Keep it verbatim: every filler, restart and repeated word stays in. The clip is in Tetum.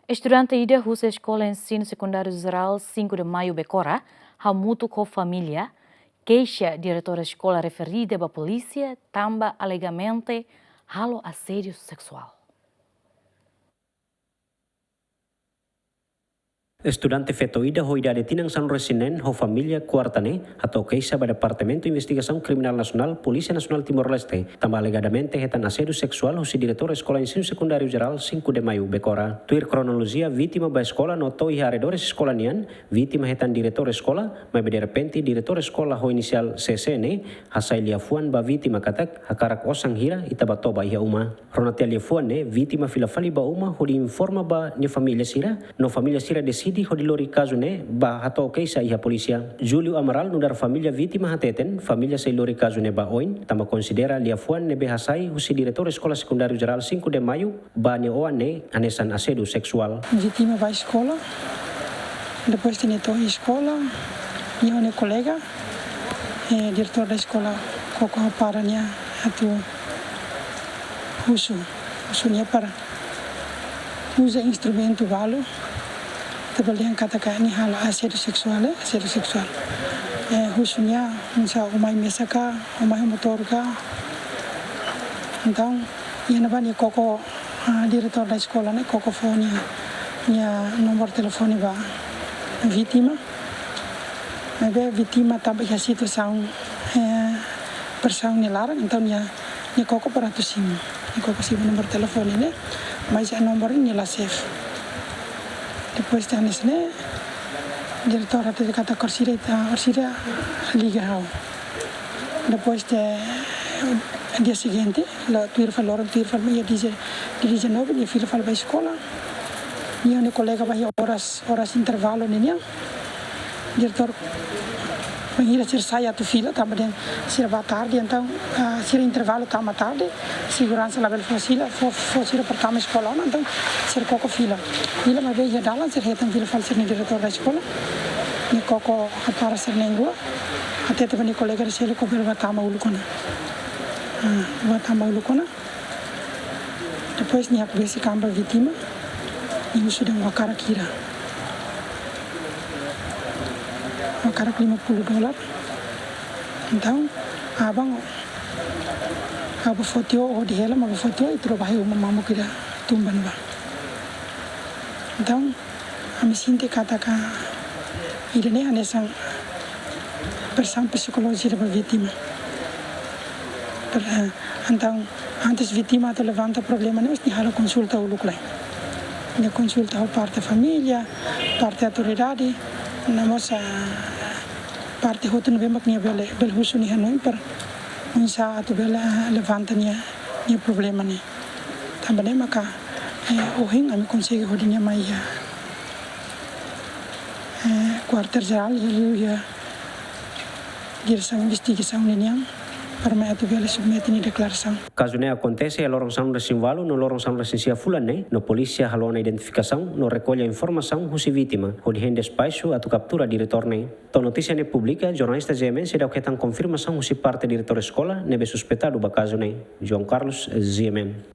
Estudante ida husi Eskola Ensinu Sekundáriu Jerál Cinco de Maio Becora, hamutuk ho família, keixa diretora eskola referida ba polísia tanba alegamente halo asédiu seksuál. Estudante feto ida ho idade tinan sanulu-resin-neen ho família kuarta ne'e hato'o keixa ba Departamentu Investigasaun Kriminál Nasionál, Polísia Nasionál Timor-Leste, tanba alegadamente hetan asédiu seksuál husi diretór Eskola Ensinu Sekundáriu Jerál Cinco de Maio Becora. Tuir kronolojia, vítima bá eskola no to'o iha arredores eskola nian, vítima hetan diretór eskola, maibé derrepente diretór eskola ho inisiál C C ne'e hasai liafuan ba vítima katak hakarak osan hira ita bá toba iha uma. Rona tiha liafuan ne'e, vítima fila fali ba uma hodi informa ba nia família sira, no família sira deside hodi lori kazu ne'e bá hato'o keixa iha polísia. Júlio Amaral, nu'udar família vítima hateten, família sei lori kazu ne'e ba oin, tanba konsidera liafuan ne'ebé hasai husi diretór Eskola Sekundáriu Jerál Cinco de Maio ba nia oan ne'e hanesan asédiu seksuál. Vítima bá eskola, depois de nia to'o eskola, nia ho nia kolega, eh, diretór da eskola koko hapara nia atu husu, husu nia para uza instrumentu balu, ita bele dehan katak nia halo asédiu seksuál, eh, asédiu seksuál. Eh, husu nia, oinsá, ó mai mesak ka, ó mai ho motór ka. Entaun, iha ne'ebá nia koko, ah, diretór da eskola ne'e koko fó nia, nia númeru telefone ba vítima. Maibé vítima tanba iha situasaun, eh, presaun nia laran, entaun nia, nia koko para atu simu. Nia koko simu númeru telefone ne'e, maibé númeru ne'e la save. Depois de hanesan ne'e, diretór hatete katak orsida ita, orsida liga ha'u. Depois de dia seguinte, la tuir fali loron, tuir fali iha dia, dia dezanove, nia fila fali bá eskola. Nia ho nia kolega bá iha oras, oras intervalu ninian. Diretór bainhira sira sai atu fila, tanba dehan sira bá tarde, entaun, ah, sira intervalu tama tarde, seguransa labele fó sira, fó, fó sira para tama eskola ona, entaun sira koko fila. Fila maibé iha dalan sira hetan fila fali sira-nia diretór da eskola. Nia koko hapara sira na'in-rua, hatete ba nia kolega ida seluk katak bele bá tama uluk ona. Ah, bá tama uluk ona. Depois nia hakbesik an ba vítima, nia husu dehan ó hakarak hira. Ó hakarak lima puluh dolar. Entaun, aban, aban foti ó hodi hela, maibé foti ó ita rua bá iha uma mamuk ida tun ba ne'ebá. Entaun, ami sente katak ida-ne'e hanesan presaun psikolójika ba vítima. Per-, eh, entaun, antes vítima atu levanta problema ne'e, mós nia halo konsulta uluk lai. Nia konsulta ho parte família, parte autoridade, no mós, ah, parte hotu ne'ebé mak nia bele, bele husu nia hanoin para oinsá atu bele, ah, levanta nia, nia problema ne'e. Tanba ne'e maka, eh, ohin ami konsege hodi nia mai iha, eh, kuartél jerál, iha, iha diresaun investigasaun ninian, para mai atu bele submete nia deklarasaun. Kazu ne'e akontese iha loron sanulu-resin-ualu no loron sanulu-resin-sia fulan ne'e, no polísia halo ona identifikasaun no rekolla informasaun husi vítima, hodi hein despaxu atu kaptura diretór ne'e. To'o notísia ne'e publika, jornalista G M N seidauk hetan konfirmasaun husi parte diretór eskola ne'ebé suspeitadu ba kazu ne'e. João Carlos, G M N.